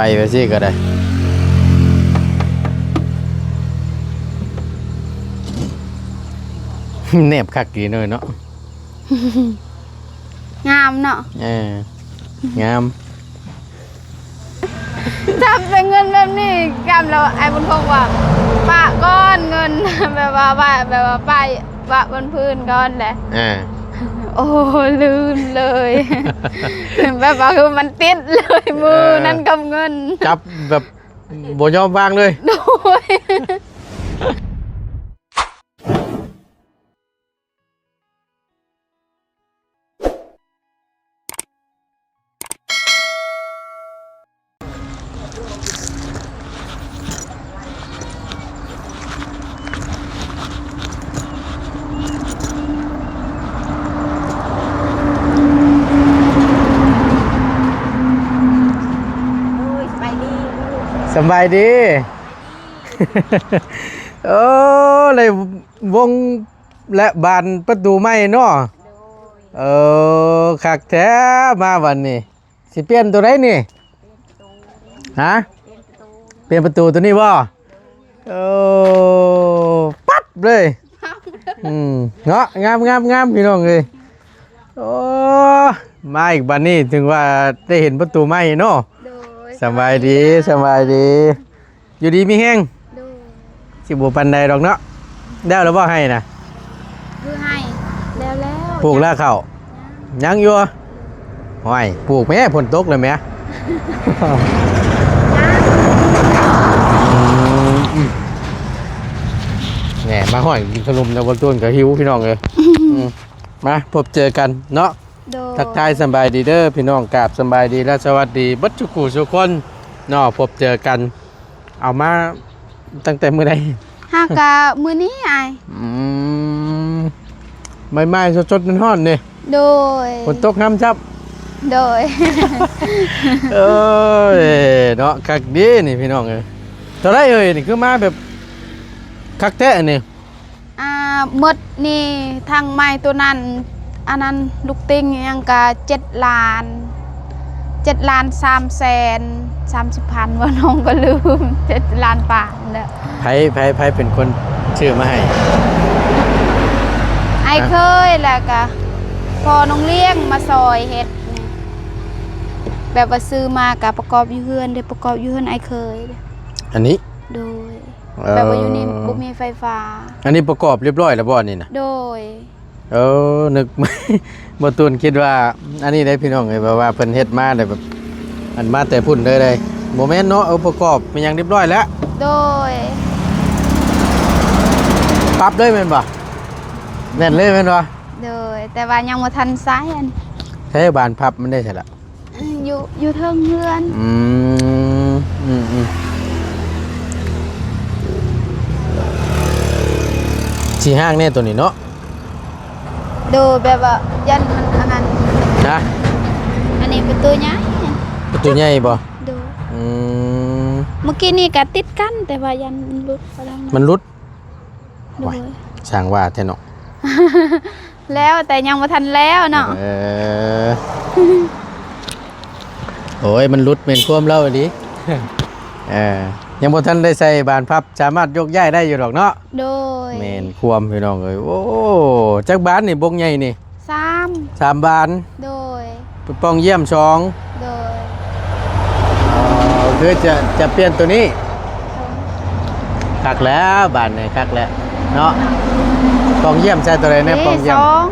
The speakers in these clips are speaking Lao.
ໄປ ໄປຊີ້ກໍໄດ້. ແນບຄັກດີເນາະ ເນາະ. ງາມເນາະ. ເອີ ງາມ. ຈັບແຕ່ເງິນແບບນີ້ ກຳແລ້ວ ອ້າຍບຸນຄົງວ່າ ປະກ່ອນເງິນ ແບບວ່າ ວ່າ ແບບວ່າ ປະ ປະບົນພື້ນກ່ອນແຫຼະ. ອ່າ ໂອ້ ລືມເລີຍ ແບບວ່າ ຄືມັນຕິດເລີຍ ເອີ ມື້ນັ້ນກັບເງິນ ຈັບແບບບໍ່ຍອມວາງເລີຍ. ໂດຍ. ໂອ້ຍ ສະບາຍດີ ສະບາຍດີ. ໂອ້ ໄດ້ວົງ ແລະ ບານປະຕູໃໝ່ເນາະ. ໂດຍ. ເອີ ຄັກແທ້ ມາບັດນີ້ ຊິປ່ຽນໂຕໃດນີ້? ຮະ? ປ່ຽນປະຕູໂຕນີ້ບໍ່? ໂອ້ ປັບເລີຍ. ອືມ ເນາະ ງາມໆໆ ພີ່ນ້ອງເອີຍ. ໂອ້ ມາອີກບັດນີ້ ເຖິງວ່າໄດ້ເຫັນປະຕູໃໝ່ເນາະ. ໂດຍ. ສະບາຍດີ ສະບາຍດີ. ຢູ່ດີມີແຮງ. ໂດຍ. ຊິບໍ່ປານໃດດອກເນາະ. ແລ້ວລະບໍ່ໄຮ່ນະ? ຄືໄຮ່ແລ້ວແລ້ວ. ປູກແລ້ວເຂົ້າ? ຍັງ ຍັງຢູ່. ໂອ້ຍ ປູກແມ້ ຝົນຕົກແລ້ວແມ້. ອືມ ແນ່ ມາຮອດກິນຂະໜົມແລ້ວ ບໍ່ຕູນກໍຫິວ ພີ່ນ້ອງເອີຍ. ອືມ ມາພົບເຈີກັນເນາະ. ໂດຍ. ທັກທາຍສະບາຍດີເດີພີ່ນ້ອງ ກາບສະບາຍດີ ແລະ ສະຫວັດດີເບິດທຸກຜູ້ທຸກຄົນເນາະ. ພົບເຈີກັນ ເອົາມາຕັ້ງແຕ່ມື້ໃດ? ຫາກະມື້ນີ້ອ້າຍ. ອືມ ໃໝ່ໆ ສົດໆ ຮ້ອນໆ ນີ້. ໂດຍ. ຝົນຕົກນຳຊ້ຳ. ໂດຍ. ເອີຍ ເນາະ ຄັກດີນີ້ພີ່ນ້ອງເອີຍ. ເທົ່າໃດເອີຍ ນີ້ຄືມາແບບຄັກແທ້ນີ້? ອ່າ ໝົດນີ້ທັງໄມ້ໂຕນັ້ນ ອັນນັ້ນລູກຕິ່ງຫຍັງກະເຈັດລ້ານ ເຈັດລ້ານສາມແສນສາມສິບພັນ ບໍ່ ນ້ອງກໍລືມ ເຈັດລ້ານປາຍແລ້ວ. ໃຜ ໃຜ ໃຜເປັນຄົນຊື້ມາໃຫ້? ອ້າຍເຄີຍ ແລ້ວກະພໍ່ນ້ອງລ້ຽງມາຊ່ອຍເຮັດ ແບບວ່າຊື້ມາກະປະກອບຢູ່ເຮືອນເດ້ ປະກອບຢູ່ເຮືອນອ້າຍເຄີຍ. ອັນນີ້? ໂດຍ. ເອີ ແບບວ່າຢູ່ນີ້ບໍ່ມີໄຟຟ້າ. ອັນນີ້ປະກອບຮຽບຮ້ອຍແລ້ວບໍ່ ອັນນີ້ນະ? ໂດຍ. ເອີ ນຶກ ບໍ່ຕູນຄິດວ່າອັນນີ້ເດ້ພີ່ນ້ອງເອີຍ ແບບວ່າເພິ່ນເຮັດມາແບບ ອັນມາແຕ່ພຸ້ນເລີຍເດ້. ບໍ່ແມ່ນເນາະ. ເອີ ປະກອບແມ່ນຫຍັງຮຽບຮ້ອຍແລ້ວ. ໂດຍ. ປັບເລີຍແມ່ນບໍ່? ແໜ້ນເລີຍແມ່ນບໍ່? ໂດຍ. ແຕ່ວ່າຍັງບໍ່ທັນໃຊ້ອັນ ໃຊ້ບານພັບມັນໄດ້ໃສລະ? ຢູ່ ຢູ່ເທິງເຮືອນ. ອືມ ອືມ ອືມ ຊິຮ້າງແດ່ໂຕນີ້ເນາະ. ໂດຍ. ແບບວ່າຢ້ານມັນອັນນັ້ນ. ຮະ? ອັນນີ້ປະຕູໃຫຍ່. ປະຕູໃຫຍ່ບໍ່? ໂດຍ. ອືມ ເມື່ອກີ້ນີ້ກະຕິດກັນ ແຕ່ວ່າຢ້ານມັນຫຼຸດ. ມັນຫຼຸດ? ໂດຍ. ໂອ້ຍ ຊ່າງວ່າແທ້ເນາະ. ແລ້ວ ແຕ່ຍັງບໍ່ທັນແລ້ວເນາະ. ເອີ ໂອ້ຍ ມັນຫຼຸດແມ່ນຄວາມລາວອີ່ຫຼີ. ເອີ ຍັງບໍ່ທັນໄດ້ໃສ່ບານພັບ ສາມາດຍົກຍ້າຍໄດ້ຢູ່ດອກເນາະ. ໂດຍ. ແມ່ນຄວາມ ພີ່ນ້ອງເອີຍ. ໂອ້ ຈັກບານນີ້ ບົກໃຫຍ່ນີ້? ສາມ ສາມບານ. ໂດຍ. ປ່ອງຢ້ຽມສອງ. ໂດຍ. ເອີ ຄືຈະ ຈະປ່ຽນໂຕນີ້. ໂດຍ. ຄັກແລ້ວບາດນີ້ ຄັກແລ້ວເນາະ. ປ່ອງຢ້ຽມໃສ່ໂຕໃດແດ່? ເອີ ປ່ອງຢ້ຽມ ສອງ.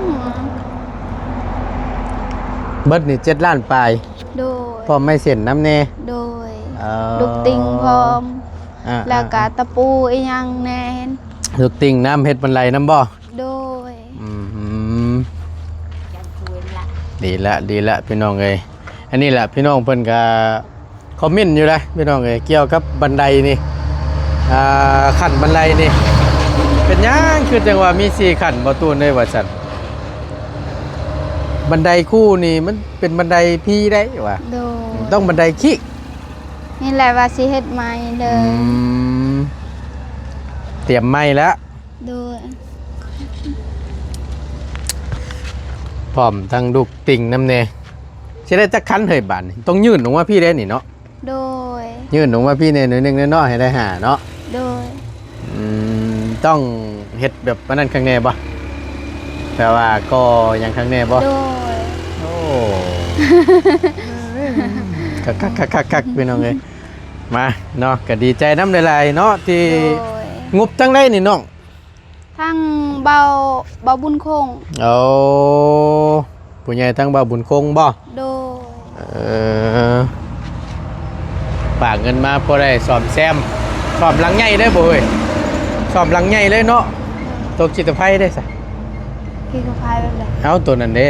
ເບິດນີ້ເຈັດລ້ານປາຍ. ໂດຍ. ພ້ອມໄມ້ເສັ້ນນຳແດ່. ໂດຍ. ເອີ ລູກຕິ່ງພ້ອມ. ອ່າ ແລ້ວກະ ອ່າ ຕະປູອີ່ຫຍັງແດ່. ລູກຕິ່ງນຳ ເຮັດບັນໄດນຳບໍ່? ໂດຍ. ອືມ ດີລະ ດີລະ ພີ່ນ້ອງເອີຍ. ອັນນີ້ລະ ພີ່ນ້ອງເພິ່ນກະຄອມເມັນຢູ່ເດ້ ພີ່ນ້ອງເອີຍ ກ່ຽວກັບບັນໄດນີ້ ອ່າ ຂັ້ນບັນໄດນີ້ ເປັນຫຍັງຄືຈັ່ງວ່າມີສີ່ຂັ້ນ ບໍ່ຕູນເອີຍ ວ່າຊັ້ນ. ບັນໄດຄູ່ນີ້ມັນເປັນບັນໄດຜີໄດ໋ວ່າ. ໂດຍ. ຕ້ອງບັນໄດຂີ້. ນີ້ແຫຼະວ່າຊິເຮັດໃໝ່ເດີ. ອືມ ຕຽມໃໝ່ແລ້ວ. ໂດຍ. ພ້ອມທັງລູກຕິ່ງນຳແດ່. ຊິໄດ້ຈັກຄັນເຮີ້ຍບາດນີ້? ຕ້ອງຍື່ນລົງມາພີ້ເດ້ນີ້ເນາະ. ໂດຍ. ຍ ຍື່ນອອກມາພີ້ແດ່ໜ້ອຍໜຶ່ງເນາະ ໃຫ້ໄດ້ຫ້າເນາະ. ໂດຍ. ອືມ ຕ້ອງເຮັດແບບອັນນັ້ນຄັກແດ່ບໍ່? ແບບວ່າກໍ່ຫຍັງຄັກແດ່ບໍ່? ໂດຍ. ໂອ້ ຄັກໆໆໆ ພີ່ນ້ອງເອີຍ. ມາເນາະ ກໍດີໃຈນຳຫຼາຍໆເນາະ ທີ່ ໂດຍ ງົບທາງໃດນີ້ນ້ອງ? ທາງເບົາ ເບົາບຸນຄົງ. ໂອ້ ຜູ້ໃຫຍ່ທາງເບົາບຸນຄົງບໍ່? ໂດຍ. ເອີ ຝາກເງິນມາພໍໄດ້ສ້ອມແຊມ ສ້ອມຫຼັງໃຫຍ່ເດ້ບໍ່ເອີຍ? ສ້ອມຫຼັງໃຫຍ່ເລີຍເນາະ. ໂດຍ. ຕົວຂີ້ຕະໄພເດ້ຊະ? ຂີ້ຕະໄພແບບໃດ? ເອົາ ຕົວນັ້ນເດ້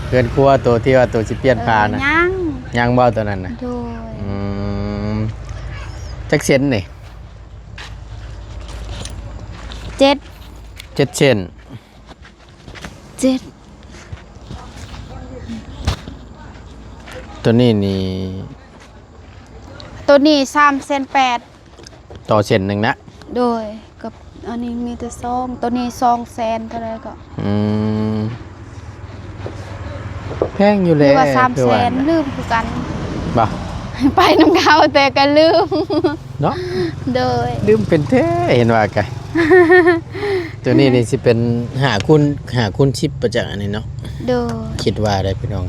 ເຮືອນຄົວ ຕົວທີ່ວ່າຕົວຊິປ່ຽນຝານະ. ເອີ ຍັງ ຍັງບໍ່ຕົວນັ້ນນະ? ໂດຍ. ອືມ ຈັກເຊັນນີ້? ເຈັດ ເຈັດເຊັນ. ເຈັດ ຕົວນີ້ນີ້ ຕົວນີ້ສາມແສນແປດ ຕໍ່ເສັ້ນໜຶ່ງນະ. ໂດຍ. ກັບອັນນີ້ມີແຕ່ສອງ ຕົວນີ້ສອງແສນເທົ່າໃດກໍ. ອືມ ແພງຢູ່ແຫຼະ ຫຼືວ່າສາມແສນ ຄືວ່ານະ ລືມຄືກັນ. ບໍ່ ໄປນຳເຂົາແຕ່ກໍລືມເນາະ. ໂດຍ. ລືມເປັນແທ້ ເຫັນວ່າກະ ຕົວນີ້ນີ້ຊິເປັນຫ້າຄູນ ຫ້າຄູນສິບປະຈັກອັນນີ້ເນາະ. ໂດຍ. ຄິດວ່າໄດ້ພີ່ນ້ອງ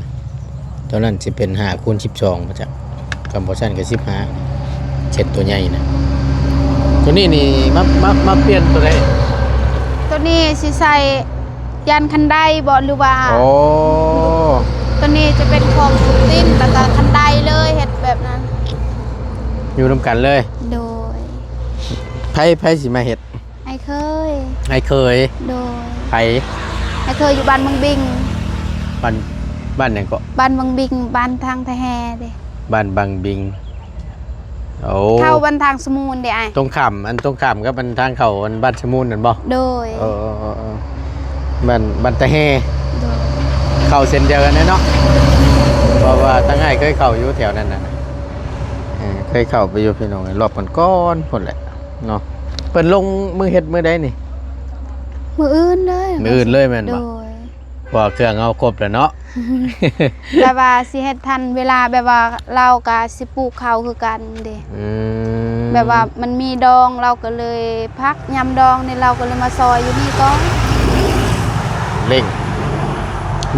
ຕົວນັ້ນຊິເປັນຫ້າຄູນສິບສອງປະຈັກ ຄັນບໍ່ຊັ້ນກໍສິບຫ້າ ເຊັ່ນຕົວໃຫຍ່ນະ. ຕົວນີ້ນີ້ມາ ມາ ມາປ່ຽນຕົວໃດ? ຕົວນີ້ຊິໃສ່ ຢ້ານຄັນໄດບໍ່ ຫຼືວ່າ ໂອ້ ຕົວນີ້ຈະເປັນຂອງຕິນ ແລ້ວກໍຄັນໄດເລີຍ ເຮັດແບບນັ້ນ ຢູ່ນຳກັນເລີຍ. ໂດຍ. ໃຜ ໃຜຊິມາເຮັດ? ອ້າຍເຂີຍ. ອ້າຍເຂີຍ. ໂດຍ. ໃຜ? ອ້າຍເຂີຍຢູ່ບ້ານບັງບິງ. ບ້ານ ບ້ານຫຍັງເກາະ? ບ້ານບັງບິງ ບ້ານທາງທ່າແຮ່ເດ້. ບ້ານບັງບິງ. ໂອ້ ເຂົ້າບ້ານທາງສະມູນເດ້ອ້າຍ. ຕົງຂ້າມ ອັນຕົງຂ້າມກັບອັນທາງເຂົ້າອັນບ້ານສະມູນນັ້ນບໍ່? ໂດຍ. ເອີໆໆໆ ບ້ານ ບ້ານຕາແຮ່. ໂດຍ. ເຂົ້າເສັ້ນດຽວກັນເດ້ເນາະ ເພາະວ່າທາງອ້າຍເຄີຍເຂົ້າຢູ່ແຖວນັ້ນນະ. ເອີ ເຄີຍເຂົ້າໄປຢູ່ພີ່ນ້ອງ ລອບກ່ອນໆພຸ້ນແຫຼະເນາະ. ເພິ່ນລົງມືເຮັດມື້ໃດນີ້? ມື້ອື່ນເລີຍ. ມື້ອື່ນເລີຍແມ່ນບໍ່? ໂດຍ. ເພາະວ່າເຄື່ອງເຮົາຄົບແລ້ວເນາະ ແຕ່ວ່າຊິເຮັດທັນເວລາ ແບບວ່າລາວກະຊິປູກເຂົ້າຄືກັນເດ້. ອືມ ແບບວ່າມັນມີດອງ ລາວກໍເລີຍພັກຍາມດອງນີ້ ລາວກໍເລີຍມາຊ່ອຍຢູ່ນີ້ກ່ອນ. ເລັ່ງ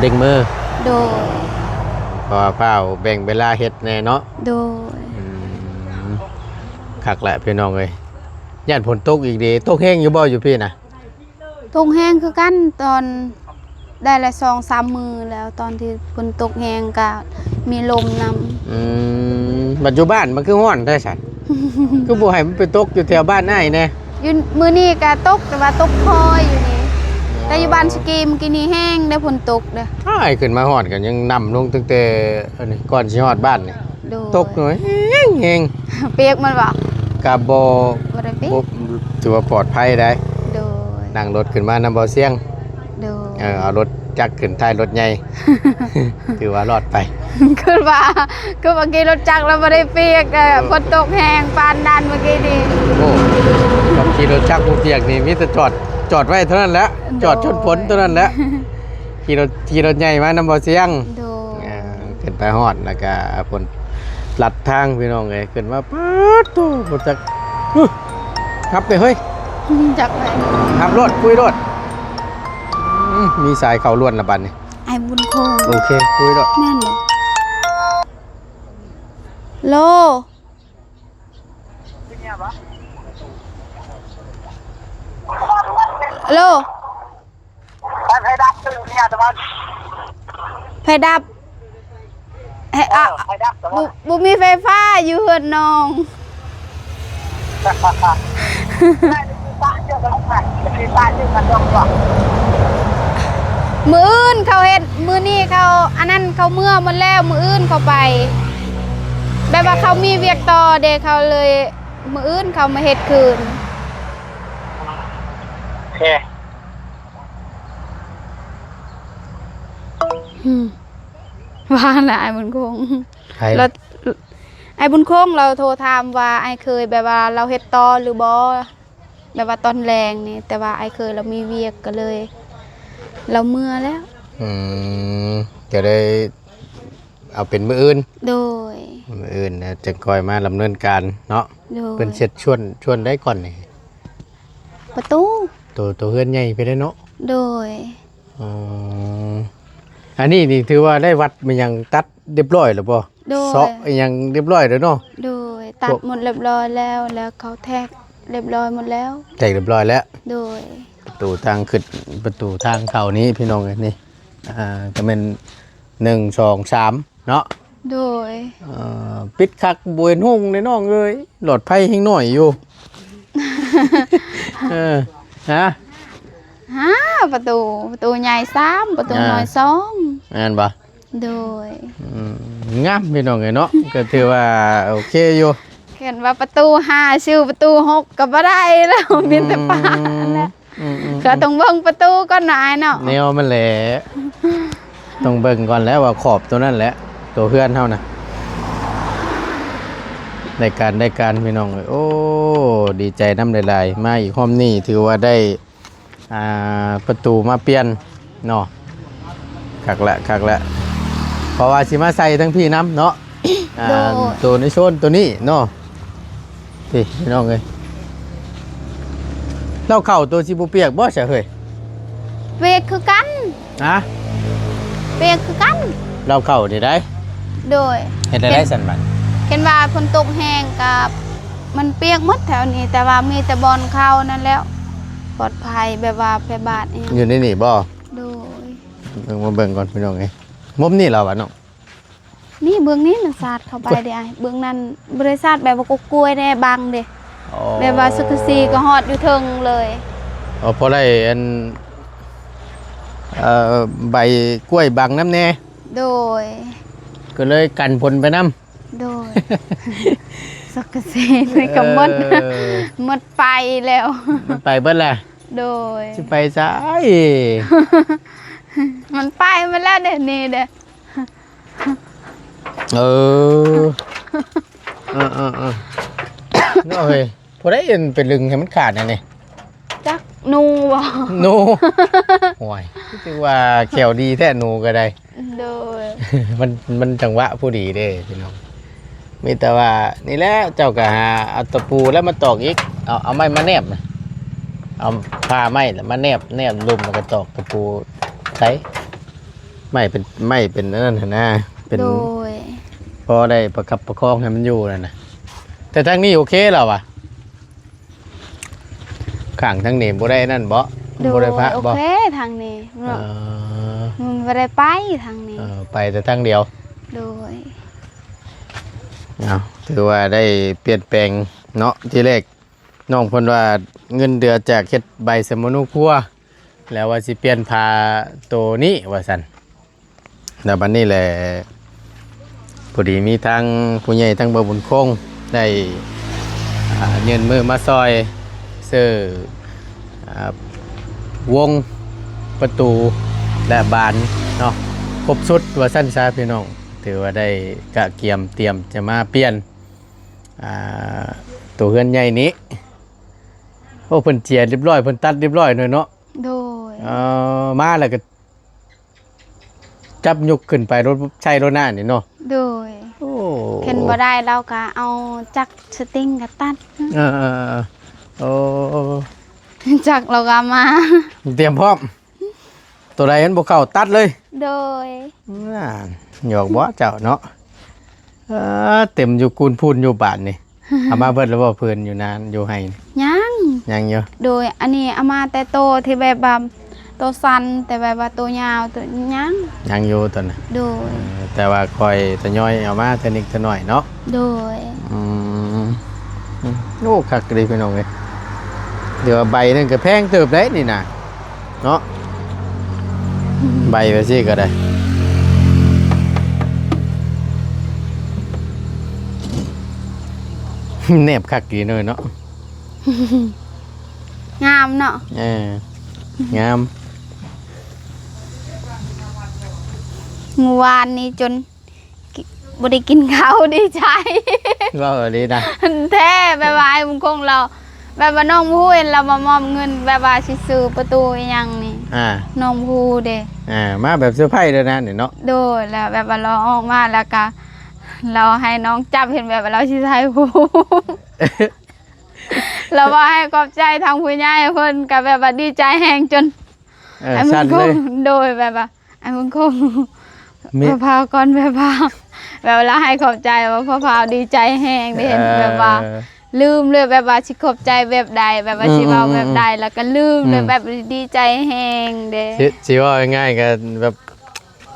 ເລັ່ງມື. ໂດຍ. ເພາະວ່າຟ້າວແບ່ງເວລາເຮັດແດ່ເນາະ. ໂດຍ. ອືມ ຄັກແຫຼະພີ່ນ້ອງເອີຍ. ຢ້ານຝົນຕົກອີກເດ້. ຕົກແຮງຢູ່ບໍ່ຢູ່ພີ້ນະ? ຕົກແຮງຄືກັນ ຕອນໄດ້ລະສອງສາມມື້ແລ້ວ ຕອນທີ່ຝົນຕົກແຮງກະມີລົມນຳ. ອືມ ບັດຢູ່ບ້ານມັນຄືຮ້ອນແທ້ຊັ້ນ ຄືບໍ່ໃຫ້ມັນໄປຕົກຢູ່ແຖວບ້ານອ້າຍແດ່? ຢູ່ມື້ນີ້ກະຕົກ ແຕ່ວ່າຕົກຄ່ອຍຢູ່ນີ້. ອໍ ແຕ່ຢູ່ບ້ານສະກີມື້ກີ້ນີ້ແຮງເດ້ ຝົນຕົກເດ້. ອ້າຍ ຂຶ້ນມາຮອດກໍຍັງນ້ຳລົງຕັ້ງແຕ່ອັນນີ້ ກ່ອນຊິຮອດບ້ານນີ້. ໂດຍ. ຕົກໜ້ອຍແຮງໆ. ປຽກມັນບໍ່? ກະບໍ່ ບໍ່ໄດ້ປຽກ. ບໍ່ ຖືວ່າປອດໄພໄດ໋. ໂດຍ. ນັ່ງລົດຂຶ້ນມານຳເບົາຊຽງ. ໂດຍ. ເອີ ເອົາລົດຈັກຂຶ້ນທ້າຍລົດໃຫຍ່ ຖືວ່າລອດໄປ. ຄືວ່າ ຄືວ່າຂີ່ລົດຈັກແລ້ວບໍ່ໄດ້ປຽກ ເອີ ຝົນຕົກແຮງປານນັ້ນມື້ກີ້ນີ້. ໂອ້ ຂັບຂີ່ລົດຈັກບໍ່ປຽກນີ້ ມີແຕ່ຈອດ ຈອດໄວ້ເທົ່ານັ້ນແຫຼະ. ໂດຍ. ຈອດຊົນຝົນເທົ່ານັ້ນແຫຼະ. ຂີ່ລົດ ຂີ່ລົດໃຫຍ່ມານຳເບົາຊຽງ. ໂດຍ. ເອີ ຂຶ້ນໄປຮອດແລ້ວກະຝົນລັດທາງພີ່ນ້ອງເອີຍ ຂຶ້ນມາປາດໂທ້ ບໍ່ຈັກ ຫຶ ຂັບໄປເຮີ້ຍ ຈັກໄປ ຂັບໂລດ ຄຸຍໂລດ. ອືມ ມີສາຍເຂົ້າລ້ວນລະບັດນີ້ ອ້າຍບຸນຄົງ. ໂອເຄ ຄຸຍໂລດ. ແມ່ນບໍ່? ໂລ ໂລ. ໄຟດັບເລີຍເມຍຕະວັນ ໄຟດັບ. ເອີ ອະ ໄຟດັບຕະວັນ ບໍ່ ບໍ່ມີໄຟຟ້າຢູ່ເຮືອນນ້ອງ. ມື້ອື່ນເຂົາເຮັດ ມື້ນີ້ເຂົາອັນນັ້ນ ເຂົາເມືອໝົດແລ້ວ ມື້ອື່ນເຂົາໄປ ແບບວ່າເຂົາມີວຽກຕໍ່ເດ້ ເຂົາເລີຍ ມື້ອື່ນເຂົາມາເຮັດຄືນ. ໂອເຄ. ຫືມ ວ່າລະອ້າຍບຸນຄົງ ໃຜ? ລະ ອ້າຍບຸນຄົງລາວໂທຖາມວ່າອ້າຍເຂີຍ ແບບວ່າລາວເຮັດຕໍ່ຫຼືບໍ່ ແບບວ່າຕອນແລງນີ້ ແຕ່ວ່າອ້າຍເຂີຍລາວມີວຽກ ກໍເລີຍລາວເມືອແລ້ວ. ອືມ ກໍເລີຍ ເອົາເປັນມື້ອື່ນ. ໂດຍ. ມື້ອື່ນແລ້ວຈັ່ງຄ່ອຍມາດຳເນີນການເນາະ. ໂດຍ. ເພິ່ນເຊັດສ່ວນ ສ່ວນໃດກ່ອນນີ້? ປະຕູ. ໂຕ ໂຕເຮືອນໃຫຍ່ໄປເດ້ເນາະ. ໂດຍ. ອໍ ອັນນີ້ນີ້ຖືວ່າໄດ້ວັດມາຫຍັງ ຕັດຮຽບຮ້ອຍແລ້ວບໍ່? ໂດຍ. ເຊາະອີຫຍັງຮຽບຮ້ອຍແລ້ວເນາະ. ໂດຍ. ຕັດໝົດຮຽບຮ້ອຍແລ້ວ ແລ້ວເຂົາແທກຮຽບຮ້ອຍໝົດແລ້ວ. ແທກຮຽບຮ້ອຍແລ້ວ. ໂດຍ. ປະຕູທາງຂຶ້ນ ປະຕູທາງເຂົ້ານີ້ພີ່ນ້ອງເອີຍ ນີ້ ອ່າ ກໍແມ່ນ ໜຶ່ງ ສອງ ສາມ ເນາະ. ໂດຍ. ເອີ ປິດຄັກ ບໍ່ເຫັນຮຸ່ງເດ້ນ້ອງເອີຍ ຫຼອດໄຟແຮງໜ້ອຍຢູ່. ເອີ ຮະ ຫາ ປະຕູ ປະຕູໃຫຍ່ສາມ ປະຕູ ອ່າ ນ້ອຍສອງ. ແມ່ນບໍ່? ໂດຍ. ອືມ ງາມພີ່ນ້ອງເອີຍເນາະ ກໍຖືວ່າໂອເຄຢູ່. ເຫັນວ່າປະຕູຫ້າ ຊື່ປະຕູຫົກກໍບໍ່ໄດ້ແລ້ວ ອືມ ມີແຕ່ປ່າແຫຼະ. ອືມໆໆ ກໍຕ້ອງເບິ່ງປະຕູກ່ອນເນາະອ້າຍເນາະ. ແນວມັນແຫຼະ ຕ້ອງເບິ່ງກ່ອນແຫຼະວ່າຂອບໂຕນັ້ນແຫຼະ ໂຕເຮືອນເຮົານະ. ໄດ້ການ ໄດ້ການພີ່ນ້ອງເອີຍ. ໂອ້ ດີໃຈນຳຫຼາຍໆ ມາອີກຮອບນີ້ຖືວ່າໄດ້ ອ່າ ປະຕູມາປ່ຽນເນາະ. ຄັກລະ ຄັກລະ ເພາະວ່າຊິມາໃສ່ທັງພີ້ນຳເນາະ. ອ່າ ໂດຍ. ໂຕໃນໂຊນໂຕນີ້ເນາະ ພີ່ນ້ອງເອີຍ. ເລົ້າເຂົ້າໂຕຊິບໍ່ປຽກບໍ່ຊະເຮີ້ຍ? ປຽກຄືກັນ. ຮະ? ປຽກຄືກັນ. ເລົ້າເຂົ້ານີ້ໄດ໋. ໂດຍ. ເຮັດໄດ້ຊັ້ນບັດ? ເຫັນວ່າຝົນຕົກແຮງກໍມັນປຽກໝົດແຖວນີ້ ແຕ່ວ່າມີແຕ່ບ່ອນເຂົ້ານັ້ນແຫຼະ ປອດໄພ ແບບວ່າພະຍາບາດອີ່ຫຍັງ. ຢູ່ໃນນີ້ບໍ່? ໂດຍ. ເບິ່ງ ມາເບິ່ງກ່ອນພີ່ນ້ອງເອີຍ. ມຸມນີ້ລະວະນ້ອງ? ນີ້ເບື້ອງນີ້ມັນສາດເຂົ້າໄປເດ້ອ້າຍ ເບື້ອງນັ້ນບໍ່ໄດ້ສາດ ແບບວ່າກົກກ້ວຍແດ່ ບັງເດ້. ອໍ ແບບວ່າສັງກະສີກໍຮອດຢູ່ເທິງເລີຍ. ອໍ ພໍໄດ້ອັນ ເອີ ໃບກ້ວຍບັງນຳແດ່. ໂດຍ. ກໍເລີຍກັນຝົນໄປນຳ. ໂດຍ. ສັງກະສີນີ້ກໍໝົດ ເອີ ໝົດໄປແລ້ວ ມັນໄປເບິດແລ້ວ. ໂດຍ. ຊິໄປໃສ? ມັນໄປໝົດແລ້ວເດ້ ນີ້ເດ້. ເອີ ເອີໆໆ ເນາະເຮີ້ຍ ຜູ້ໃດເປັນລຶງໃຫ້ມັນຂາດແນວນີ້? ຈັກ ໜູບໍ່? ໜູ ໂອ້ຍ ຄືວ່າແຂ້ວດີແທ້ ໜູກໍໄດ້. ໂດຍ. ມັນ ມັນຈັງຫວະພໍດີເດ້ພີ່ນ້ອງ. ມີແຕ່ວ່ານີ້ແຫຼະ ເຈົ້າກໍຫາເອົາຕະປູແລ້ວມາຕອກອີກ ເອົາ ເອົາໄມ້ມາແນບ ເອົາຜ້າໄມ້ມາແນບ ແນບລຸ່ມ ແລ້ວກໍຕອກຕະປູໃສ່ ໄມ້ເປັນ ໄມ້ເປັນອັນນັ້ນຫັ້ນນາ ເປັນ ໂດຍ ພໍໄດ້ປະຄັບປະຄອງໃຫ້ມັນຢູ່ນັ້ນນະ. ແຕ່ທາງນີ້ໂອເຄແລ້ວຫວາ? ຂ້າງທາງນີ້ບໍ່ໄດ້ນັ້ນເບາະ? ໂດຍ. ບໍ່ໄດ້ພະເບາະ? ໂອເຄ ທາງນີ້ເນາະ. ເອີ ມັນບໍ່ໄດ້ໄປທາງນີ້. ເອີ ໄປແຕ່ທາງດຽວ. ໂດຍ. ເອົາ ຖືວ່າໄດ້ປ່ຽນແປງເນາະ. ທີແລກນ້ອງເພິ່ນວ່າເງິນເດືອນຈາກເຮັດໃບສຳມະໂນຄົວ ແລ້ວວ່າຊິປ່ຽນຜ້າໂຕນີ້ວ່າຊັ້ນ. ແລ້ວບັດນີ້ແຫຼະ ພໍດີມີທາງຜູ້ໃຫຍ່ທາງບ່າວບຸນຄົງໄດ້ ອ່າ ຍື່ນມືມາຊ່ອຍຊື້ ອ່າ ວົງປະຕູ ແລະ ບານເນາະ ຄົບຊຸດວ່າຊັ້ນຊະພີ່ນ້ອງ. ຖືວ່າໄດ້ກະກຽມຕຽມຈະມາປ່ຽນ ອ່າ ໂຕເຮືອນໃຫຍ່ນີ້. ໂອ້ ເພິ່ນເຈຍລຽບຮ້ອຍ ເພິ່ນຕັດລຽບຮ້ອຍເນາະ. ໂດຍ. ເອີ ມາແລ້ວກໍ ຈັບຍົກຂຶ້ນໄປໂລດ ໃສ່ໂລດໜ້ານີ້ເນາະ. ໂດຍ. ໂອ້ ຄັນບໍ່ໄດ້ລາວກໍເອົາຈັກສະຕິງກໍຕັດ. ເອີໆໆ ໂອ້ ຈັກລາວກໍເອົາມາ ຕຽມພ້ອມ ໂຕໃດມັນບໍ່ເຂົ້າຕັດເລີຍ. ໂດຍ. ນັ້ນ ຫຍອກບໍ່ເຈົ້າເນາະ. ເອີ ເຕັມຢູ່ກູນພູນຢູ່ບາດນີ້. ເອົາມາເບິດແລ້ວບໍ່ ເພິ່ນຢູ່ນານ ຢູ່ໄຮ່? ຍັງ ຍັງຢູ່. ໂດຍ. ອັນນີ້ເອົາມາແຕ່ໂຕທີ່ແບບວ່າໂຕສັ້ນ ແຕ່ແບບວ່າໂຕຍາວ ໂຕຍັງ ຍັງຢູ່ໂຕນັ້ນ. ໂດຍ. ເອີ ແຕ່ວ່າຄ່ອຍທະຍອຍເອົາມາເທື່ອນິດເທື່ອໜ້ອຍເນາະ. ໂດຍ. ອືມ ໂອ້ ຄັກເລີຍພີ່ນ້ອງເອີຍ. ເດີວ່າໃບໜຶ່ງກໍແພງເຕີບໄດ໋ນີ້ນະ. ເນາະ ໃບວ່າຊີ້ກໍໄດ້ ແນບຄັກດີເນາະ ເນາະ ງາມເນາະ. ເອີ ງາມ. ມື້ວານນີ້ຈົນ ກິ ບໍ່ໄດ້ກິນເຂົ້າ ດີໃຈ. ເວົ້າອີ່ຫຼີນະ ແທ້ ແບບວ່າອ້າຍບຸນຄົງລາວ ແບບວ່ານ້ອງບໍ່ຮູ້ ເຫັນລາວມາມອບເງິນ ແບບວ່າຊິຊື້ປະຕູອີ່ຫຍັງນີ້. ອ່າ ນ້ອງພູເດ້ ອ່າ ມາແບບເຊີໄພເລີຍນະນີ້ເນາະ. ໂດຍ ແລ້ວແບບວ່າລາວອອກມາ ແລ້ວກະລາວໃຫ້ນ້ອງຈັບ ເຫັນແບບວ່າລາວຊິຖ່າຍຮູບ ລາວວ່າໃຫ້ຂອບໃຈທາງຜູ້ໃຫຍ່ ເພິ່ນກະແບບວ່າດີໃຈແຮງຈົນ ເອີ ສັ່ນເລີຍ. ໂດຍ ແບບວ່າ ອ້າຍບຸນຄົງ ມີ ພາກ່ອນ ແບບວ່າ ແບບວ່າລາວໃຫ້ຂອບໃຈ ວ່າພາ ພາດີໃຈແຮງເດ້ ເອີ ແບບວ່າລືມເລີຍ ແບບວ່າຊິຂອບໃຈແບບໃດ ແບບວ່າ ອືມ ຊິເວົ້າແບບໃດ ອືມ ແລ້ວກໍລືມເລີຍ ອືມ ແບບດີໃຈແຮງເດ້. ຊິ ຊິເວົ້າງ່າຍໆ ກໍແບບ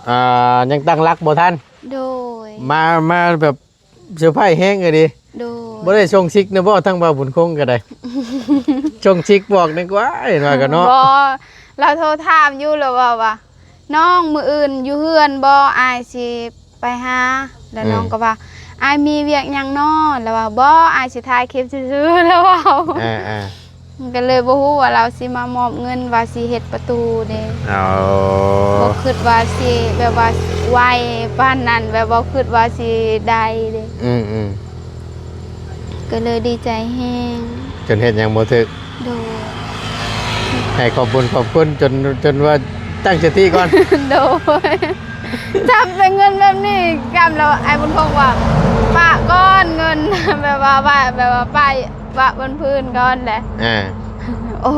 ອ່າ ຍັງຕັ້ງຫຼັກບໍ່ທັນ. ໂດຍ ມາ ມາແບບ ເຊີໄພແຮງອີ່ຫຼີ. ໂດຍ ບໍ່ໄດ້ສົ່ງຊິກນະບໍ່ ທາງບ່າວບຸນຄົງກໍໄດ້ ສົ່ງຊິກບອກແດ່ກວ່າ ເຫັນວ່າກັນເນາະ. ບໍ່ ລາວໂທຖາມຢູ່ ລາວເວົ້າວ່າ ນ້ອງ ມື້ອື່ນຢູ່ເຮືອນບໍ່? ອ້າຍຊິໄປຫາ. ແລ້ວ ອືມ ນ້ອງກໍວ່າ ອ້າຍມີວຽກຫຍັງນໍ? ລາວວ່າ ບໍ່ ອ້າຍຊິຖ່າຍຄລິບຊື່ໆ ລາວເວົ້າ. ອ່າໆ ກໍເລີຍບໍ່ຮູ້ວ່າລາວຊິມາມອບເງິນ ວ່າຊິເຮັດປະຕູເດ້. ອໍ ບໍ່ຄິດວ່າຊິແບບວ່າໄວປານນັ້ນ ແບບບໍ່ຄິດວ່າຊິໄດ້ເດ້. ອືມໆ ກໍເລີຍດີໃຈແຮງ ຈົນເຮັດຫຍັງບໍ່ຖືກ. ໂດຍ ໃຫ້ຂອບບຸນຂອບຄຸນຈົນ ຈົນວ່າຕັ້ງສະຕິກ່ອນ. ໂດຍ ຈັບແຕ່ເງິນແບບນີ້ ກຳແລ້ວ ອ້າຍບຸນຄົງວ່າ ປະກ່ອນເງິນ ແບບວ່າ ວ່າ ແບບວ່າປະ ປະບົນພື້ນກ່ອນແຫຼະ. ອ່າ ໂອ້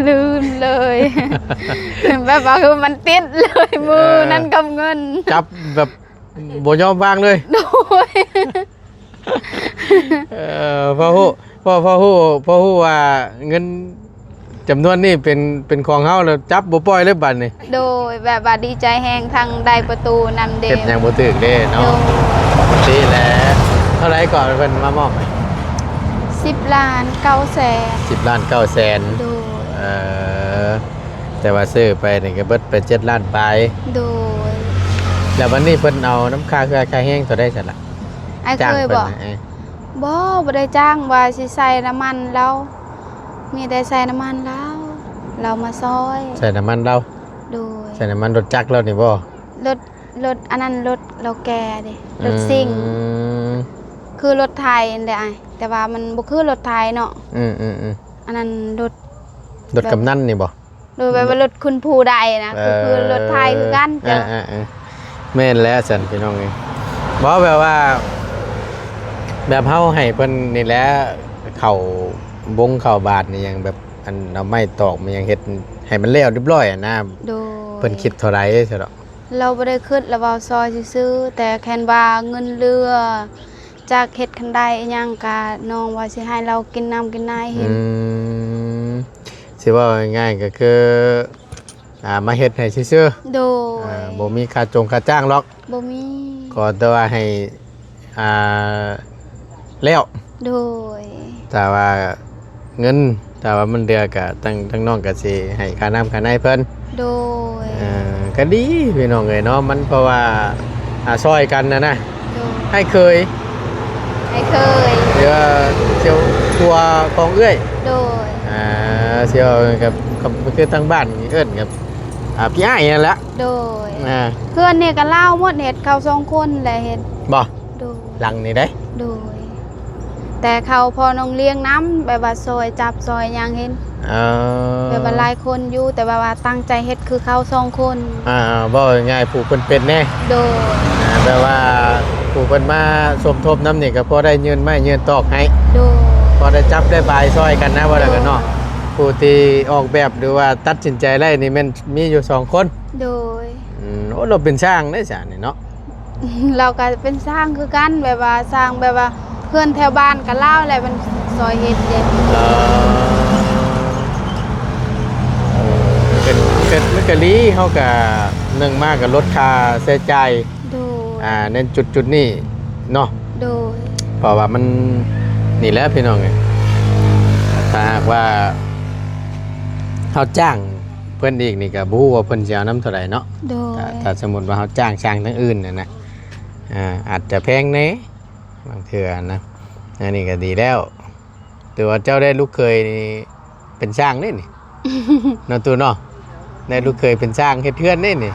ລືມເລີຍ ແບບວ່າຄືມັນຕິດເລີຍ ເອີ ມື້ນັ້ນກັບເງິນ ຈັບແບບບໍ່ຍອມວາງເລີຍ. ໂດຍ ເອີ ພໍຮູ້ ພໍ ພໍຮູ້ ພໍຮູ້ວ່າເງິນຈຳນວນນີ້ເປັນ ເປັນຂອງເຮົາ ແລ້ວຈັບບໍ່ປ່ອຍເລີຍບາດນີ້. ໂດຍ ແບບວ່າດີໃຈແຮງ ທັງໄດ້ປະຕູນຳເດ້ ເຮັດຫຍັງບໍ່ຖືກເດ້ເນາະ. ໂດຍ ປະຕິແຫຼະ. ເທົ່າໃດກໍເພິ່ນມາມອບໃຫ້? ສິບລ້ານເກົ້າແສນ. ສິບລ້ານເກົ້າແສນ. ໂດຍ ເອີ ແຕ່ວ່າຊື້ໄປນີ້ກໍເບິດໄປເຈັດລ້ານປາຍ. ໂດຍ ແລ້ວບັດນີ້ເພິ່ນເອົານຳຄ່າເຮືອຄ່າແຮງເທົ່າໃດຊັ້ນລະ? ອ້າຍເຄີຍບໍ? ຈ້າງເພິ່ນນະ. ເອີ ບໍ່ ບໍ່ໄດ້ຈ້າງ ວ່າຊິໃສ່ນ້ຳມັນລາວ ມີແຕ່ໃສ່ນ້ຳມັນລາວ ລາວມາຊ່ອຍ. ໃສ່ນ້ຳມັນລາວ? ໂດຍ ໃສ່ນ້ຳມັນລົດຈັກລາວນີ້ບໍ? ລົດ ລົດອັນນັ້ນ ລົດລາວແກ່ເດ້ ລົດຊິງ. ອືມ ຄືລົດໄຖຫັ້ນແຫຼະອ້າຍ ແຕ່ວ່າມັນບໍ່ຄືລົດໄຖເນາະ. ອືມໆໆ ອັນນັ້ນລົດ ລົດກຳນັນນີ້ບໍ? ໂດຍ ແບບວ່າລົດຄຸນຜູ້ໃດນະ ເອີ ຄື ຄືລົດໄຖຄືກັນ. ເຈົ້າ ເອີໆໆ ແມ່ນແລ້ວຊັ້ນພີ່ນ້ອງເອີຍ. ບໍ່ ແບບວ່າ ແບບເຮົາໃຫ້ເພິ່ນນີ້ແຫຼະ ເຂົ້າບົງເຂົ້າບາດນີ້ຫຍັງ ແບບອັນເອົາໄມ້ຕອກມາຫຍັງ ເຮັດໃຫ້ມັນແລ້ວຮຽບຮ້ອຍຫັ້ນນະ. ໂດຍ ເພິ່ນຄິດເທົ່າໃດຊັ້ນດອກ? ລາວບໍ່ໄດ້ຄິດ ລາວເວົ້າຊ່ອຍຊື່ໆ ແຕ່ແຄ່ນວ່າເງິນເຫຼືອ ຈັກເຮັດຄັນໄດ້ອີ່ຫຍັງກະ ນ້ອງວ່າຊິໃຫ້ລາວກິນນ້ຳກິນໃນເຫັນ. ອືມ ຊິເວົ້າງ່າຍໆ ກໍຄື ອ່າ ມາເຮັດໃຫ້ຊື່ໆ. ໂດຍ ອ່າ ບໍ່ມີຄ່າຈົງຄ່າຈ້າງດອກ. ບໍ່ມີ ຂໍແຕ່ວ່າໃຫ້ ອ່າ ແລ້ວ. ໂດຍ ຖ້າວ່າເງິນ ຖ້າວ່າມັນເຫຼືອກະ ທາງ ທາງນ້ອງກະຊິໃຫ້ຄ່ານ້ຳຄ່າໃນເພິ່ນ. ໂດຍ ເອີ ກະດີພີ່ນ້ອງເອີຍເນາະ ມັນເພາະວ່າ ອ່າ ຊ່ອຍກັນນະນະ. ໂດຍ ອ້າຍເຄີຍ ອ້າຍເຄີຍ ຫຼືວ່າສ່ຽວຜົວຂອງເອື້ອຍ. ໂດຍ ອ່າ ສ່ຽວກັບ ກັບ ຄືທາງບ້ານເອີ້ນກັບ ອ່າ ພີ່ອ້າຍນັ້ນແຫຼະ. ໂດຍ ອ່າ ເຮືອນນີ້ກໍລາວໝົດ ເຮັດເຂົາສອງຄົນແຫຼະເຮັດ. ບໍ່ ໂດຍ ຫຼັງນີ້ເດ້. ໂດຍ ແຕ່ເຂົາພໍ່ນ້ອງລ້ຽງນຳ ແບບວ່າຊ່ອຍຈັບຊ່ອຍຫຍັງເຫັນ. ເອີ ແບບວ່າຫຼາຍຄົນຢູ່ ແຕ່ແບບວ່າຕັ້ງໃຈເຮັດຄືເຂົາສອງຄົນ. ອ່າ ເວົ້າງ່າຍໆ ຜູ້ເພິ່ນເປັນແດ່. ໂດຍ ອ່າ ແບບວ່າຜູ້ເພິ່ນມາສົມທົບນຳນີ້ ກໍພໍໄດ້ຍື່ນໄມ້ຍື່ນຕອກໃຫ້. ໂດຍ ພໍໄດ້ຈັບໄດ້ບາຍຊ່ອຍກັນນະ ວ່າແລ້ວກັນເນາະ. ໂດຍ ຜູ້ທີ່ອອກແບບ ຫຼືວ່າຕັດສິນໃຈໄດ້ນີ້ແມ່ນມີຢູ່ສອງຄົນ. ໂດຍ ອືມ ໂອ້ ລາວເປັນຊ່າງເດ້ຊ່າງນີ້ເນາະ. ລາວກໍເປັນຊ່າງຄືກັນ ແບບວ່າຊ່າງ ແບບວ່າເພື່ອນແຖວບ້ານກັບລາວແຫຼະ ມັນຊ່ອຍເຮັດເດ້. ເອີ ເອີ ມັນກໍ ມັນກໍດີ ເຮົາກໍໜຶ່ງມາກໍລົດຄ່າໃຊ້ຈ່າຍ. ໂດຍ ອ່າ ໃນຈຸດໆນີ້ເນາະ. ໂດຍ ເພາະວ່າມັນ ນີ້ແຫຼະພີ່ນ້ອງເອີຍ ຖ້າຫາກວ່າເຮົາຈ້າງ ເພິ່ນອີກນີ້ກໍບໍ່ຮູ້ວ່າເພິ່ນຊິເອົານຳເທົ່າໃດເນາະ. ໂດຍ ຖ້າ ຖ້າສົມມຸດວ່າເຮົາຈ້າງຊ່າງທາງອື່ນນະນະ ອ່າ ອາດຈະແພງແດ່ບາງເທື່ອນະ. ອັນນີ້ກໍດີແລ້ວ ຖືວ່າເຈົ້າໄດ້ລູກເຂີຍນີ້ເປັນຊ່າງເດ້ນີ້ ເນາະຕູ້ເນາະ. ໄດ້ລູກເຂີຍເປັນຊ່າງເຮັດເຮືອນເດ້ນີ້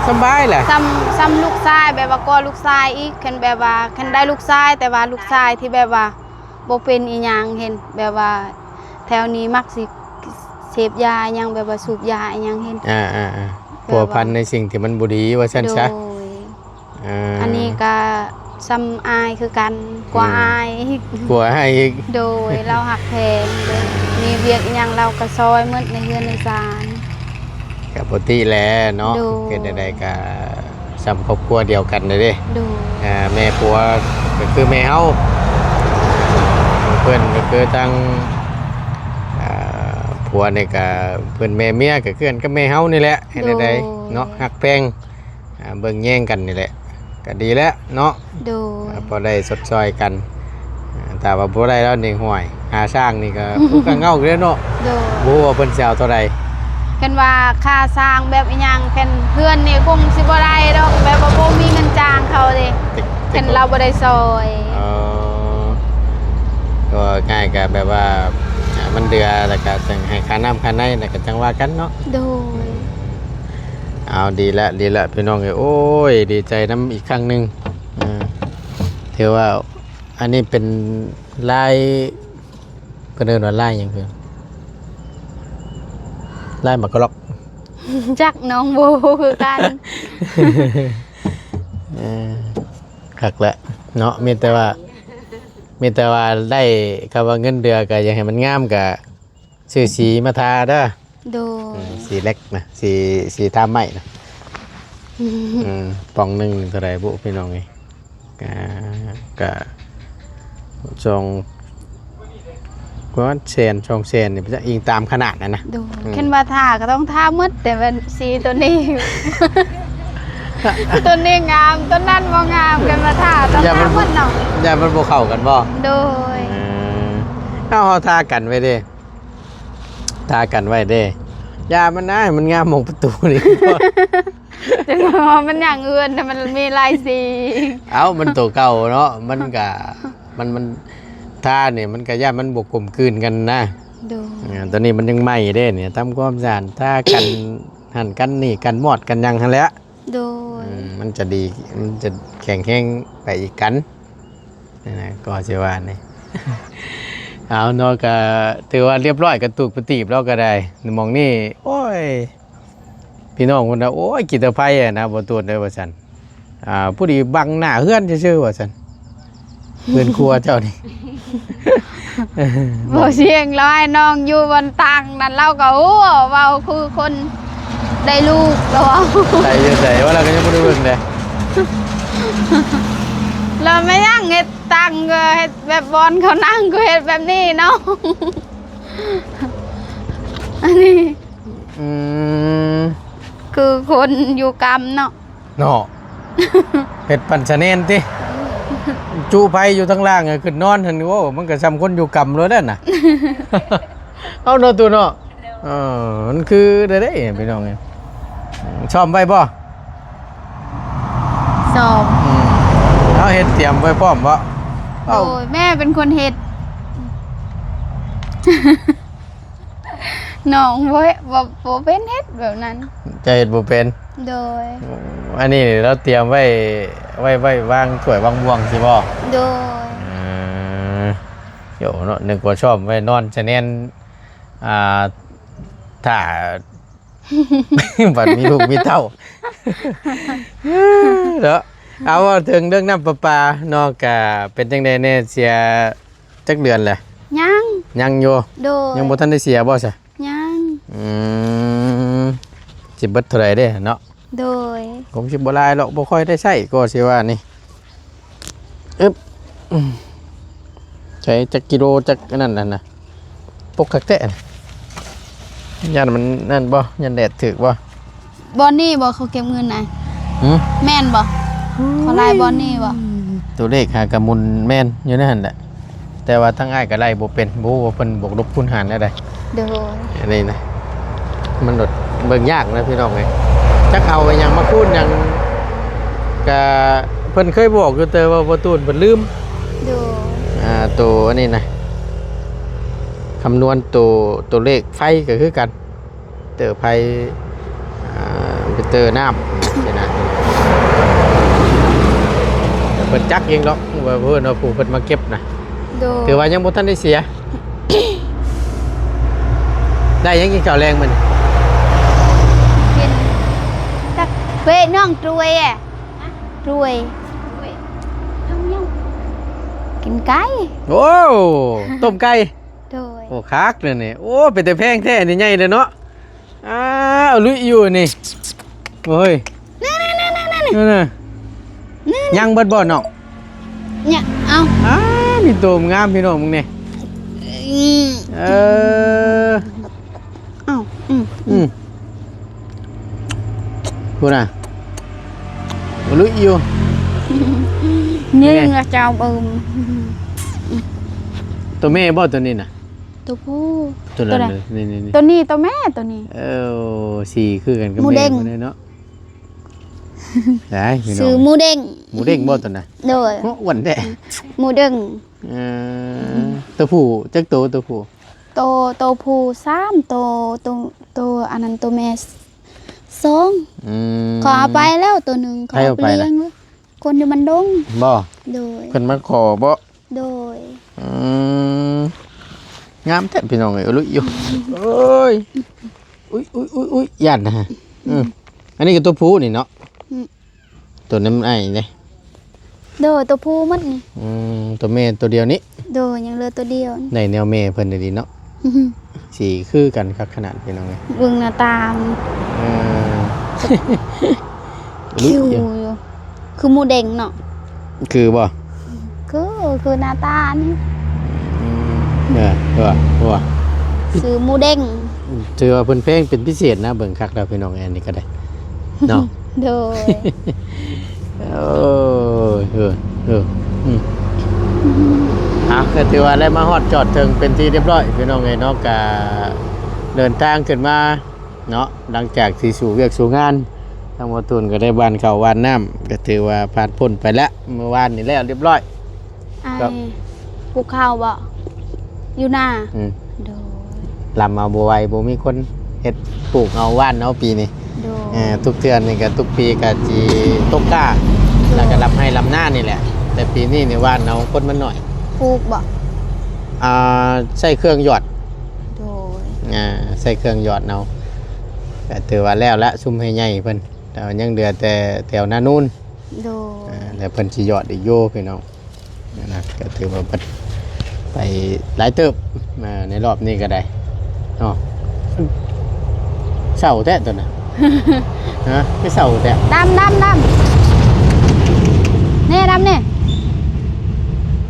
ສະບາຍແຫຼະ. ສ່ຳ ສ່ຳລູກຊາຍ ແບບວ່າກໍລູກຊາຍອີກ ຄັນແບບວ່າ ຄັນໄດ້ລູກຊາຍ ແຕ່ວ່າລູກຊາຍທີ່ແບບວ່າ ບໍ່ເປັນອີ່ຫຍັງ ເຫັນແບບວ່າແຖວນີ້ມັກຊິ ເສບຢາຫຍັງ ແບບວ່າສູບຢາອີ່ຫຍັງ ເຫັນ ອ່າໆໆ ແບບວ່າ ພົວພັນໃນສິ່ງທີ່ມັນບໍ່ດີວ່າຊັ້ນຊະ. ໂດຍ. ອ່າ ອັນນີ້ກະຊ່ຳອາຍຄືກັນ ກວ່າ ອືມ ອາຍອີກ ກວ່າອາຍອີກ. ໂດຍ. ລາວຮັກແພງເດ້ ມີວຽກອີ່ຫຍັງລາວກະຊ່ອຍໝົດໃນເຮືອນໃນຊານ. ກະປົກກະຕິແຫຼະເນາະ. ໂດຍ. ເຮັດແນວໃດກະຊ່ຳຄອບຄົວດຽວກັນເດ້. ໂດຍ. ອ່າ ແມ່ຜົວກະຄືແມ່ເຮົາ ເພິ່ນກະຄືທາງ ອ່າ ຜົວນີ້ກະເພິ່ນແມ່ເມຍກະຄືກັນກັບແມ່ເຮົານີ້ແຫຼະ. ເຮັດແນວໃດ ໂດຍ ເນາະ ຮັກແພງ ອ່າ ເບິ່ງແຍງກັນນີ້ແຫຼະ ກະດີແລ້ວເນາະ. ໂດຍ. ອ່າ ພໍໄດ້ຊົດຊ່ອຍກັນ. ອ່າ ຖ້າວ່າບໍ່ໄດ້ແລ້ວນີ້ ຫ້ວຍ ຄ່າສ້າງນີ້ກະ ກະເຫງົາຢູ່ເດ້ເນາະ. ໂດຍ. ບໍ່ຮູ້ວ່າເພິ່ນຊິເອົາເທົ່າໃດ. ຄັນວ່າຄ່າສ້າງແບບອີ່ຫຍັງ ຄັນເຮືອນນີ້ຄົງຊິບໍ່ໄດ້ດອກ ແບບວ່າບໍ່ມີເງິນຈ້າງເຂົາເດ້ ຄັນລາວບໍ່ໄດ້ຊ່ອຍ. ອໍ ກໍງ່າຍກະແບບວ່າ ອ່າ ມັນເດືອ ແລ້ວກະຈັ່ງໃຫ້ຄ່ານ້ຳຄ່າໃນ ແລ້ວກະຈັ່ງວ່າກັນເນາະ. ໂດຍ. ເອົາ ດີລະ ດີລະ ພີ່ນ້ອງເອີຍ. ໂອ້ຍ ດີໃຈນຳອີກຄັ້ງໜຶ່ງ. ເອີ ຖືວ່າອັນນີ້ເປັນລາຍ ເພິ່ນເອີ້ນວ່າລາຍຫຍັງ ເພິ່ນ ລາຍໝາກກະລັອກ. ຈັກ ນ້ອງບໍ່ຮູ້ຄືກັນ. ເອີ ຄັກແຫຼະເນາະ. ມີແຕ່ວ່າ ມີແຕ່ວ່າໄດ້ ຄຳວ່າເງິນເດືອນກະຢາກໃຫ້ມັນງາມ ກະ ຊື້ສີມາທາເດີ. ໂດຍ. ອືມ ສີເຫຼັກນະ ສີ ສີທາໄມ້ນະ. ອືມ ປ່ອງໜຶ່ງເທົ່າໃດບຸພີ່ນ້ອງເອີຍ. ກະ ກະສອງ ປະມານແສນ ສອງແສນນີ້ ອີງຕາມຂະໜາດຫັ້ນນະ. ໂດຍ. ອືມ ຄັນວ່າທາກະຕ້ອງທາໝົດ ແຕ່ວ່າສີໂຕນີ້ ໂຕນີ້ງາມ ໂຕນັ້ນບໍ່ງາມ ຄັນວ່າທາຕ້ອງທາໝົດເນາະ. ຢ້ານມັນບໍ່ເຂົ້າກັນບໍ່? ໂດຍ. ເອີ ເຮົາ ເຮົາທາກັນໄວ້ເດ້. ທາກັນໄວ້ເດ້. ຢ່າມັນນະ ໃຫ້ມັນງາມໝ່ອງປະຕູນີ້. ຈັ່ງວ່າມັນຫຍັງເຮືອນ ມັນມີຫຼາຍສີ. ເອົ້າ ມັນໂຕເກົ່າເນາະ ມັນກະ ມັນ ມັນ ທານີ້ມັນກະຢ້ານມັນບໍ່ກົມກືນກັນນະ. ໂດຍ. ເອີ ຕອນນີ້ມັນຍັງໃໝ່ເດ້ນີ້ ທຳຄວາມສະອາດ ທາກັນຫັ້ນກັນນີ້ ກັນມອດກັນຫຍັງຫັ້ນແຫຼະ. ໂດຍ. ອືມ ມັນຈະດີ ມັນຈະແຂງແຮງໄປອີກກັນ. ນັ້ນນະ ກໍຊິວ່ານີ້ ເອົາເນາະ ກະຖືວ່າລຽບຮ້ອຍ ກະຕຸກປະຕີບລາວກະໄດ້. ໝ່ອງນີ້ ໂອ້ຍ ພີ່ນ້ອງເພິ່ນວ່າ ໂອ້ຍ ກິນແຕ່ໄຟຫັ້ນນະ ບໍ່ຕູນເດີ ວ່າຊັ້ນ. ອ່າ ພໍດີບັງໜ້າເຮືອນຊື່ໆ ວ່າຊັ້ນ ເຮືອນຄົວເຈົ້ານີ້. ບໍ່ ສຽງລາວໃຫ້ນ້ອງຢູ່ບ່ອນຕັ້ງນັ້ນ ລາວກໍ ໂອ້ ເວົ້າຄືຄົນໄດ້ລູກ ລາວເວົ້າ. ໄດ້ຢູ່ໃສ? ວ່າລາວກໍຍັງບໍ່ໄດ້ເບິ່ງເດ້. ລາວແມ່ນຫຍັງເຮັດ ຕັ້ງກໍເຮັດແບບບ່ອນເຂົານັ່ງ ກໍເຮັດແບບນີ້ເນາະ. ອັນນີ້ ອືມ ຄືຄົນຢູ່ກຳເນາະ ເນາະ. ເຮັດປັ້ນສະແໜ້ນຕິ ຈຸໄຟຢູ່ທາງລ່າງ ຂຶ້ນນອນຫັ້ນ. ໂອ້ ມັນກໍຊ່ຳຄົນຢູ່ກຳໂລດນັ້ນນະ. ເອົາເນາະ ຕູ້ເນາະ. ເອີ ມັນຄືໄດ້ເດ້ ພີ່ນ້ອງເອີຍ. ຊ້ອມໄວ້ບໍ່? ຊ້ອມ. ອືມ ເຮົາເຮັດຕຽມໄວ້ພ້ອມບໍ່? ໂດຍ ເອົ້າ ແມ່ເປັນຄົນເຮັດ. ນ້ອງບໍ່ ບໍ່ ບໍ່ເປັນເຮັດແບບນັ້ນ. ເຈົ້າເຮັດບໍ່ເປັນ? ໂດຍ. ອັນນີ້ລາວຕຽມໄວ້ ໄວ້ ໄວ້ວາງຖ້ວຍວາງບ່ວງຊີ້ບໍ່? ໂດຍ. ເອີ ໂຢເນາະ ນຶກວ່າຊ້ອມໄວ້ນອນສະແໜ້ນ ອ່າ ຖ້າ ບັດມີລູກມີເຕົ້າ ເນາະ. ເອົາ ເວົ້າເຖິງເລື່ອງນ້ຳປະປາເນາະ ກະເປັນຈັ່ງໃດແດ່ ເສຍຈັກເດືອນແລ້ວ? ຍັງ ຍັງຢູ່. ໂດຍ. ຍັງບໍ່ທັນໄດ້ເສຍບໍ່ຊະ? ຍັງ. ອືມ ຊິເບິດເທົ່າໃດເດ້ເນາະ? ໂດຍ. ຄົງຊິບໍ່ຫຼາຍດອກ ບໍ່ຄ່ອຍໄດ້ໃຊ້ ກໍຊິວ່ານີ້. ອຶບ ອືມ ໃຊ້ຈັກກິໂລ ຈັກອັນນັ້ນຫັ້ນນະ ປົກຄັກແທ້. ຢ້ານມັນນັ້ນບໍ່? ຢ້ານແດດຖືກບໍ່? ບ່ອນນີ້ບໍ່ ເຂົາເກັບເງິນນະ? ຫື? ແມ່ນບໍ່? ເຂົາລາຍບ່ອນນີ້ບໍ່? ຕົວເລກຫາກະໝຸນແມ່ນຢູ່ໃນຫັ້ນແຫຼະ. ແຕ່ວ່າທາງອ້າຍກໍໄລ່ບໍ່ເປັນ ບໍ່ຮູ້ວ່າເພິ່ນບວກລົບຄູນຫານແນວໃດ. ໂດຍ. ອັນນີ້ນະ ມັນໂດດເບິ່ງຍາກນະ ພີ່ນ້ອງເອີຍ. ຈັກເອົາອີ່ຫຍັງມາຄູນຫຍັງ ກະເພິ່ນເຄີຍບອກຢູ່ ແຕ່ວ່າບໍ່ຕູນເພິ່ນລືມ. ໂດຍ. ອ່າ ໂຕອັນນີ້ນະ ຄຳນວນໂຕ ໂຕເລກໄຟກໍຄືກັນ. ເຕີໄຟ ອ່າ ໄປເຕີນ້ຳຊີ້ນະ. ເພິ່ນຈັກເອງດອກ ວ່າເພິ່ນວ່າຜູ້ເພິ່ນມາເກັບນະ. ໂດຍ. ຖືວ່າຍັງບໍ່ທັນໄດ້ເສຍ. ໄດ້ຫຍັງກິນເຂົ້າແລງມື້ນີ້? ກິນ ຕັກເວະນ້ອງຕວຍແອະ ຕວຍ ກິນໄກ່. ໂອ້ ຕົ້ມໄກ່. ໂດຍ. ໂອ້ ຄັກເລີຍນີ້. ໂອ້ ເປັນຕາແພງແທ້ນີ້ ໃຫຍ່ເດ້ເນາະ. ອ້າວ ລຸຍຢູ່ນີ້. ໂອ້ຍ ນັ້ນໆໆໆໆ ນັ້ນນະ. ຍັງເບິດບໍ່ນ້ອງ? ຍັງ. ເອົ້າ ອ້າ ມີໂຕງາມພີ່ນ້ອງມຶງນີ້. ອືມ ເອີ ເອົ້າ ອືມ ອືມ ພຸ້ນນະ ລຸຍຢູ່. ນີ້ລະເຈົ້າເບິ່ງ ໂຕແມ່ບໍ່ໂຕນີ້ນະ? ໂຕຜູ້. ໂຕນັ້ນເລີຍ ນີ້ໆໆ ໂຕນີ້ໂຕແມ່ໂຕນີ້. ເອີ ສີຄືກັນກັບແມ່ເພິ່ນເລີຍເນາະ. ໄດ້ພີ່ນ້ອງ ຊື່ໝູເດ້ງ. ໝູເດ້ງບໍ່ໂຕນັ້ນ? ໂດຍ. ໂອ້ ອ້ວນແທ້ ໝູເດ້ງ. ເອີ ໂຕຜູ້ຈັກໂຕ ໂຕຜູ້? ໂຕ ໂຕຜູ້ສາມໂຕ ໂຕ ໂຕອັນນັ້ນໂຕແມ່ສອງ. ອືມ ເຂົາເອົາໄປແລ້ວໂຕໜຶ່ງ ເຂົາເອົາໄປລ້ຽງ. ຄົນຢູ່ບ້ານດົງບໍ່? ໂດຍ. ເພິ່ນມາຂໍບໍ່? ໂດຍ. ອືມ ງາມແທ້ພີ່ນ້ອງເອີຍ. ລຸຍຢູ່. ໂອ້ຍ ອຸ້ຍ ອຸ້ຍ ອຸ້ຍ ອຸ້ຍ ຢ້ານນະ. ອືມ ອັນນີ້ກໍຕົວຜູ້ນີ້ເນາະ. ອືມ ຕົວນັ້ນອ້າຍເດ້. ໂດຍ ຕົວຜູ້ໝົດນີ້. ອືມ ຕົວແມ່ຕົວດຽວນີ້. ໂດຍ ຍັງເຫຼືອຕົວດຽວ. ໄດ້ແນວແມ່ເພິ່ນດີເນາະ. ສີຄືກັນຄັກຂະໜາດພີ່ນ້ອງເອີຍ. ເບິ່ງໜ້າຕາມັນ ເອີ ຄິ້ວຢູ່ ຄືໝູເດ້ງເນາະ. ຄືບໍ່? ຄື ຄືໜ້າຕານີ້. ອືມ ເອີ ເອີ ເອີ ຊື່ໝູເດ້ງ. ຖືວ່າເພິ່ນແພງເປັນພິເສດນະ. ເບິ່ງຄັກແລ້ວພີ່ນ້ອງ ອັນນີ້ກໍໄດ້ເນາະ. ໂດຍ. ໂອ້ຍ ເອີ ເອີ ອືມ ອ່ະ ກໍຖືວ່າໄດ້ມາຮອດຈອດເຖິງເປັນທີ່ຮຽບຮ້ອຍພີ່ນ້ອງເອີຍເນາະ. ກະເດີນທາງຂຶ້ນມາເນາະ ຫຼັງຈາກທີ່ສູ້ວຽກສູ້ງານ ທາງໝໍຕູນກໍໄດ້ຫວ່ານເຂົ້າຫວ່ານນ້ຳ ກໍຖືວ່າຜ່ານພົ້ນໄປແລ້ວ. ມື້ວານນີ້ແລ້ວຮຽບຮ້ອຍ. ອ້າຍ ປູກເຂົ້າບໍ່? ຢູ່ນາ. ອືມ ໂດຍ. ລຳເອົາບໍ່ໄຫວ ບໍ່ມີຄົນເຮັດ ປູກເອົາຫວ່ານເອົາປີນີ້. ໂດຍ. ເອີ ທຸກເທື່ອນີ້ກໍ ທຸກປີກໍຊິຕົກກ້າ. ໂດຍ. ແລ້ວກໍລຳໄຮ່ລຳນານີ້ແຫຼະ ແຕ່ປີນີ້ນີ້ຫວ່ານເອົາ ຄົນມັນໜ້ອຍ. ປູກບໍ່? ອ່າ ໃຊ້ເຄື່ອງຫຍອດ. ໂດຍ. ອ່າ ໃຊ້ເຄື່ອງຫຍອດເອົາ ກໍຖືວ່າແລ້ວລະ ຊຸມໄຮ່ໃຫຍ່ເພິ່ນ ແຕ່ວ່າຍັງເຫຼືອແຕ່ແຖວນານູນ. ໂດຍ. ອ່າ ແລ້ວເພິ່ນຊິຫຍອດອີກຢູ່ພີ່ນ້ອງ. ນັ້ນນະ ກໍຖືວ່າໄປຫຼາຍເຕີບ ອ່າ ໃນຮອບນີ້ກໍໄດ້ເນາະ. ເສົ້າແທ້ຕົວນະ ຮະ ຄືເສົ້າແທ້. ດຳ ດຳ ດຳ ນີ້ ດຳນີ້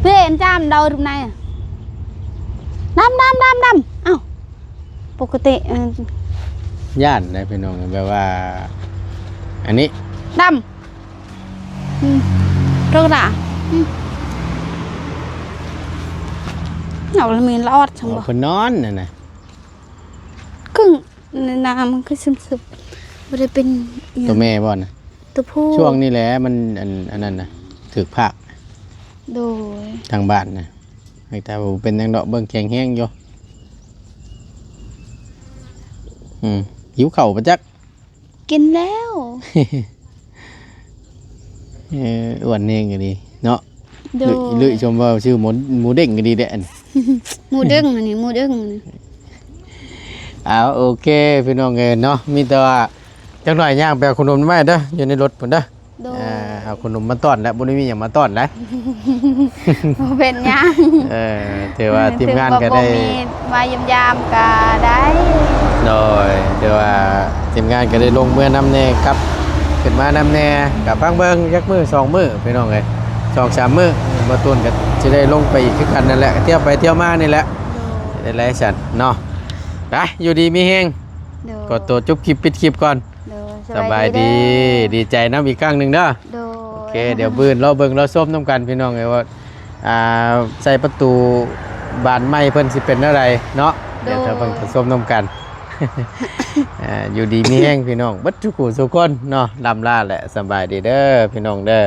ເພນຈາມເດົາລຸມໃນ ດຳ ດຳ ດຳ ດຳ. ເອົ້າ ປົກກະຕິ ເອີ ຢ້ານໄດ໋ພີ່ນ້ອງ ແບບວ່າ ອັນນີ້ ດຳ. ອືມ ໂທດະ ອືມ ເອົາລະມີລອດຊັ້ນບໍ່? ເພິ່ນນອນຫັ້ນນະ ຄືນ້ຳມັນຄືຊຶມໆ ບໍ່ໄດ້ເປັນຫຍັງ. ຕົວແມ່ບໍ່ນະ? ຕົວຜູ້. ຊ່ວງນີ້ແຫຼະມັນ ອັນ ອັນນັ້ນນະ ຖືກພາກ. ໂດຍ. ທາງບ້ານນະ ແຕ່ວ່າບໍ່ເປັນຫຍັງດອກ ເບິ່ງແຂງແຮງຢູ່. ອືມ ຫິວເຂົ້າບໍ່ຈັກ. ກິນແລ້ວ. ເອີ ອ້ວນແຮງອີ່ຫຼີເນາະ. ໂດຍ. ລື ລືຊົມວ່າຊື່ໝູ ໝູເດ້ງອີ່ຫຼີເດ້ ອັນ ໝູເດ້ງອັນນີ້ ໝູເດ້ງ. ເອົາ ໂອເຄພີ່ນ້ອງເອີຍເນາະ ມີແຕ່ວ່າຈັກໜ້ອຍຍ່າງໄປເອົາຂະໜົມໄວ້ເດີ ຢູ່ໃນລົດພຸ້ນເດີ. ໂດຍ. ອ່າ ເອົາຂະໜົມມາຕ້ອນແລ້ວ ບໍ່ໄດ້ມີຫຍັງມາຕ້ອນໄດ໋. ບໍ່ເປັນຫຍັງ. ເອີ ຖືວ່າ ເອີ ທີມງານກໍໄດ້ ຖືວ່າບໍ່ມີມາຢ້ຽມຢາມກໍໄດ້ ໂດຍ ຖືວ່າທີມງານກໍໄດ້ລົງເມືອນຳແດ່ ກັບຂຶ້ນມານຳແດ່ ກໍພັງເບິ່ງຈັກມື້ສອງມື້ພີ່ນ້ອງເອີຍ ສອງສາມມື້ ບໍ່ຕູນກໍຊິໄດ້ລົງໄປອີກຄືກັນນັ້ນແຫຼະ ທ່ຽວໄປທ່ຽວມານີ້ແຫຼະ. ໂດຍ. ໄດ້ຫຼາຍຊັ້ນເນາະ ໄປ ຢູ່ດີມີແຮງ. ໂດຍ. ຂໍຕົວຈົບຄລິບ ປິດຄລິບກ່ອນ. ໂດຍ ສະບາຍດີ ສະບາຍດີເດີ ດີໃຈນຳອີກຄັ້ງໜຶ່ງເດີ. ໂດຍ. ໂອເຄ ດຽວມື້ອື່ນລໍເບິ່ງລໍຊົມນຳກັນພີ່ນ້ອງເອີຍວ່າ ອ່າ ໃສ່ປະຕູບານໃໝ່ເພິ່ນຊິເປັນແນວໃດເນາະ. ໂດຍ. ດຽວຖ້າເບິ່ງຖ້າຊົມນຳກັນ. ອ່າ ຢູ່ດີມີແຮງພີ່ນ້ອງເບິດທຸກຜູ້ທຸກຄົນເນາະ ລ່ຳລາແຫຼະ ສະບາຍດີເດີພີ່ນ້ອງເດີ.